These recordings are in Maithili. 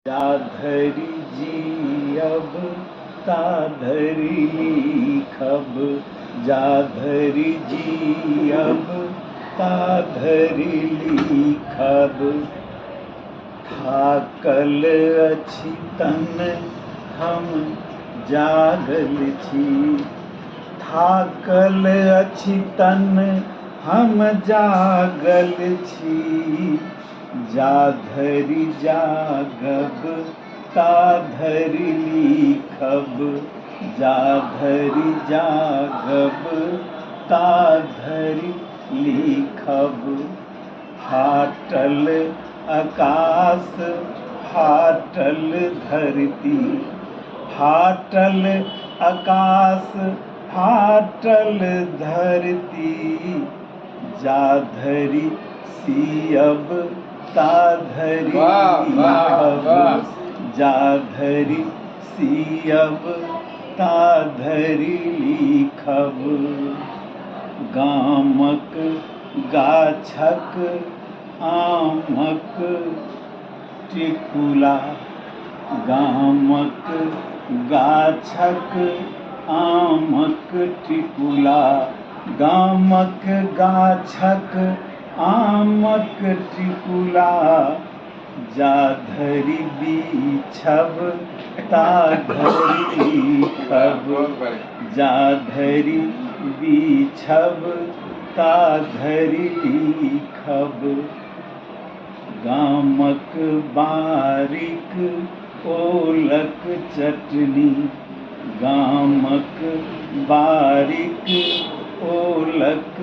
जाधरि जियब ताधरि लिखब, जाधरि जियब ताधरि लिखब। थाकल अछि तन हम जागल छी, थाकल अछि तन हम जागल छी। जाधरि जागब ताधरि लिखब, जाधरि जागब ताधरि लिखब। फाटल आकाश फाटल धरती, फाटल आकाश फाटल धरती। जाधरि सीअब ताधरि लिखब, जाधरि सीअब ताधरि लिखब। गामक गाछक आमक टिकुला, गामक गाछक आमक टिकुला, गामक गाछक आमक टिकुला। जाधरि बीछब ताधरि लिखब, जाधरि बीछब ताधरि लिखब। गामक बारिक ओलक चटनी, गामक बारिक ओलक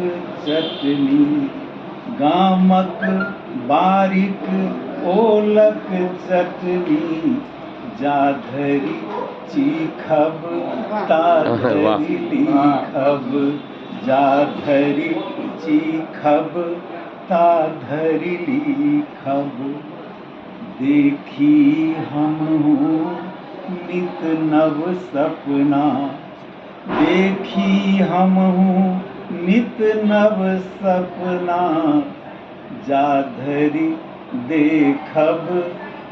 चटनी, गामक बारिक ओलक चटनी। जाधरि चीखब ताधरि लिखब, जाधरि चीखब ताधरि लिखब। देखी हमहूँ नित नव सपना, देखी हमहूँ नित नव सपना। जाधरि देखब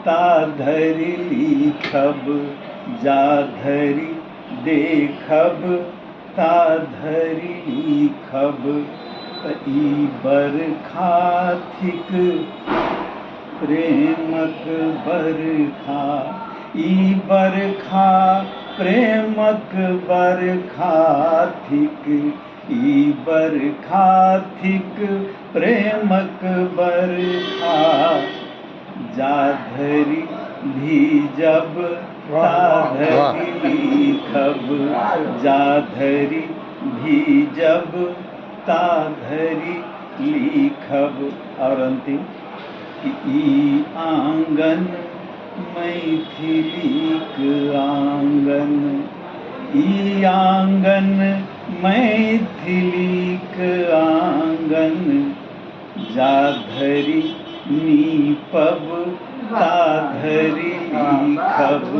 ताधरि लिखब, जाधरि देखब ताधरि लिखब। तऽ ई बरखा थिक प्रेमक बरखा, ई बरखा प्रेमक बरखा थिक, ई बरखा थिक प्रेमक बरखा। जाधरि भीजब ताधरि लिखब, जाधरि भीजब ताधरि लिखब। आओर अन्तिम कि ई आङ्गन मैथिलीक आङ्गन, ई आङ्गन मैथिलीक आङ्गन। जाधरि नीपब ताधरि लिखब,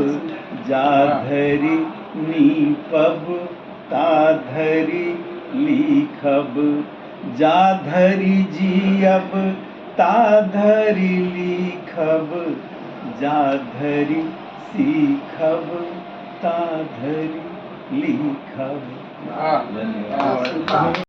जाधरि नीपब ताधरि लिखब। जाधरि जियब ताधरि लिखब, जाधरि सीखब ताधरि लिखब। धन्यवाद।